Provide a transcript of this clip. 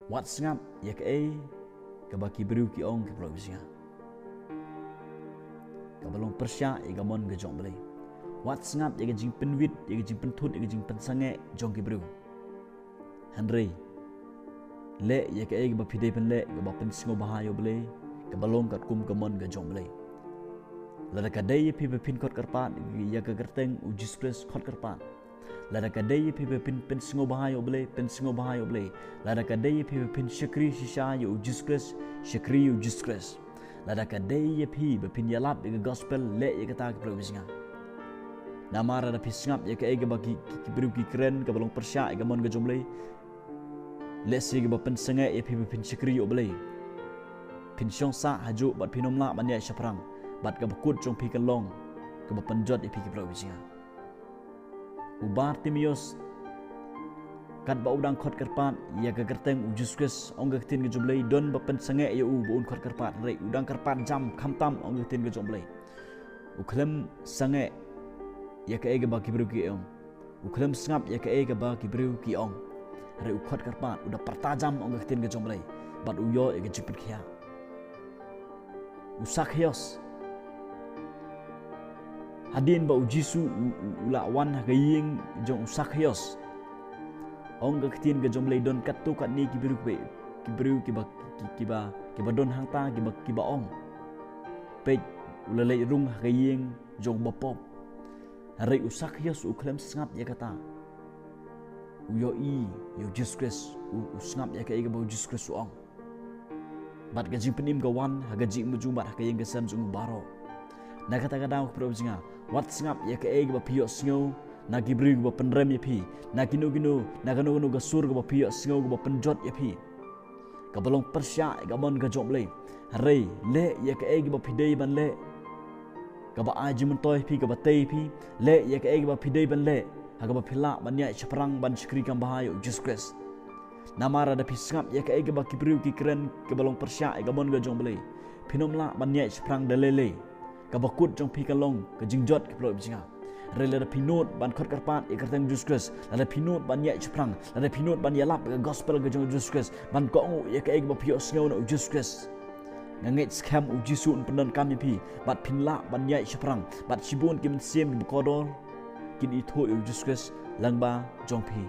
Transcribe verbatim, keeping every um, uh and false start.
Wat sngap ïa kaei kaba ki briew ki ong, ki paralok ba sngap, kaba long pyrshah ïa ka mon ka jong U Blei. Wat sngap ïa ka jingpynwit, ïa ka jingpynthut, ïa ka jingpynsangeh jong ki briew. Hynrei leh ïa kaei kaba phi dei ban leh, kaba pynsngewbha ïa U Blei, kaba long katkum ka mon ka jong U Blei. Lada ka dei ïa phi ba phin khot kyrpad ïa ka kyrteng U Jisu Khrist, khot kyrpad. Lada ka dei ïa phi ba phin pynsngewbha ïa U Blei, pynsngewbha ïa U Blei. Lada ka dei ïa phi ba phin shakri shisha ïa U Jisu Khrist, shakri ïa U Jisu Khrist. Lada ka dei ïa phi ba phin ïalap ïa ka gospel, leh ïa kata, ki paralok ba sngap. Namar lada phi sngap ïa kaei kaba ki, ki, ki briew ki kren, kaba long pyrshah ïa ka mon ka jong U Blei, lehse kaba pynsangeh ïa phi ba phin shakri ïa U Blei, phin shong sah hajuh bad phin ym lah ban ïaid shaphrang, bad kaba kut jong phi kan long kaba pynjot ïa phi, ki paralok ba sngap. U Bartimeus, katba u dang khot kyrpad ïa ka kyrteng U Jisu Khrist, ong ka ktien ka jong U Blei, don ba pynsangeh ïa u ba un khot kyrpad, hynrei u dang kyrpad jam khamtam, ong ka ktien ka jong U Blei. U khlem sangeh ïa kaei kaba ki briew ki ong. U khlem sngap ïa kaei kaba ki briew ki ong. Hynrei u khot kyrpad, u da pyrta jam, ong ka ktien ka jong U Blei, bad u ïoh ïa ka jingpynkhiah. U Sakheus, hadien ba U Jisu u, u, u la wan ha ka ïing jong u Sakheus, ong ka ktien ka jong U Blei, don katto katne ki briew kiba, ki briew kiba, ki, kiba, kiba don hangta, kiba, kiba ong. Peit, u la leit rung ha ka ïing jong u bapop. Hynrei u Sakheus u khlem sngap ïa kata. U ïohi ïa U Jisu Khrist, u, u sngap ïa kaei kaba U Jisu Khrist u ong. Bad ka jingpynim ka wan ha ka jingim jong u bad ha ka ïing ka sem jong u baroh. Na kata ka daw, ki paralok ba sngap, wat sngap ïa kaei kaba phi ïohsngew na ki briew kiba pynrem ïa phi, na kino kino, na kano kano ka sur kaba phi ïohsngew kaba pynjot ïa phi, kaba long pyrshah ïa ka mon ka jong U Blei. Hynrei leh ïa kaei kaba phi dei ban leh, kaba ai jingmyntoi ïa phi, kaba tei ïa phi. Leh ïa kaei kaba phi dei ban leh, ha kaba phi lah ban ïaid shaphrang ban shakri kham bha ïa U Jisu Khrist. Namar lada phi sngap ïa kaei kaba ki briew ki kren, kaba long pyrshah ïa ka mon ka jong U Blei, phin ym lah ban ïaid shaphrang da lei lei. Kaba kut jong phi kan long ka jingjot, ki paralok ba sngap. Hynrei lada phi nud ban khot kyrpad ïa ka kyrteng U Jisu Khrist, lada phi nud ban ïaid shaphrang, lada phi nud ban ïalap ïa ka gospel ka jong U Jisu Khrist, ban kohnguh ïa kaei kaba phi ïohsngew na U Jisu Khrist, nga ngeit skhem U Jisu un pyndonkam ïa phi, bad phin lah ban ïaid shaphrang, bad shibun ki mynsiem kiba kordor kin ithuh ïa U Jisu Khrist lyngba jong phi.